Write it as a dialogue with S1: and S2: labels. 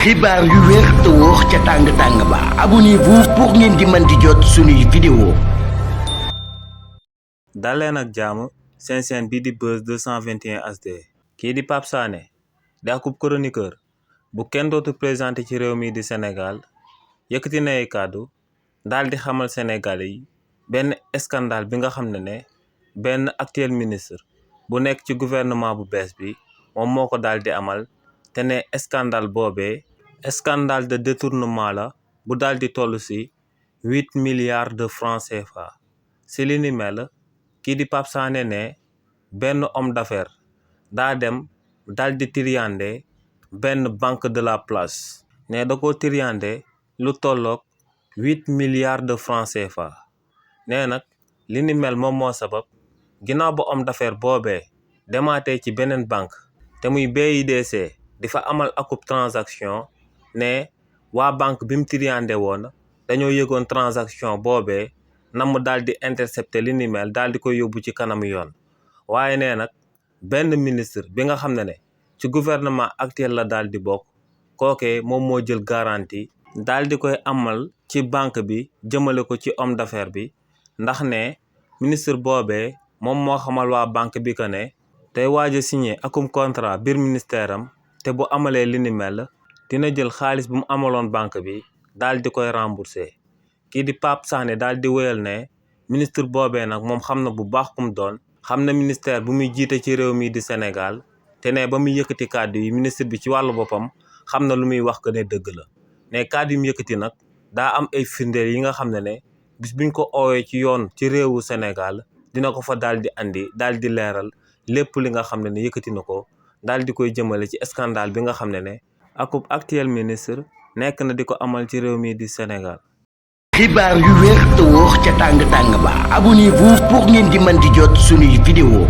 S1: xibaar yu wér te wóor ca tàng-tàng ba abonnez-vous pour ngeen di mën di jot suñuy vidéo.
S2: daleen ak jaamu seen chaîne bi di Buzz 221 HD kii di Pape Sané di akub chroniqueur bu kenn dootu présenté ci réew mi di Sénégal yëkkati na ay kàddu daal di xamal Sénégalais yi benn scandale bi nga xam ne benn actuel ministre bu nekk ci gouvernement bu bees bi moom moo ko daal di amal te ne scandale boobee scandale de détournement la bu daal di toll ci 8 milliards de francs CFA ci li ni mel kii di Pape Sané ne benn homme d'affaires daa dem daal di triyande benn banque de la place ne da ko triyande lu tolloog 8 milliards de francs CFA nee nag li ni mel moom moo sabab ginnaaw ba homme d'affaires boobee demaatee ci beneen banque te muy BIDC di fa amal akub transaction ne waa banque bi mu triyande woon dañoo yëgoon transaction boobee na mu daal di intercepter li ni mel daal di koy yóbbu ci kanamu yoon waaye nee nag benn ministre bi nga xam ne ci gouvernement actuel la daal di bokk kookee moom moo jël garantie daal di koy amal ci banque bi jëmale ko ci homme d'affaires bi ndax ne ministre boobee moom moo xamal waa banque bi que ne tey waaj a signé akum contrat biir ministère am te bu amalee li ni mel dina jël xaalis bu mu amaloon banque bi daal di koy remboursé kii di Pape Sané daal di wéyal ne ministre boobee nag moom xam na bu baax kum doon xam na ministère bu muy jiite ci réew mi di Sénégal te ne ba muy yëkkati kàddu yi ministre bi ci wàllu boppam xam na lu muy wax que ne dëgg la ne kàddu yi mu yëkkati nag daa am ay firndeel yi nga xam ne bis buñ ko oowee ci yoon ci réewu Sénégal dina ko fa daal di andi daal di leeral lépp li nga xam ne yëkkati na ko daal di koy jëmale ci scandale bi nga xam ne akub actuel ministre nekk na di ko amal ci réew mi di Sénégal.
S1: xibaar yu wér te wóor ca tàng-tàng ba abonnez-vous pour ngeen di mën di jot suñuy vidéo.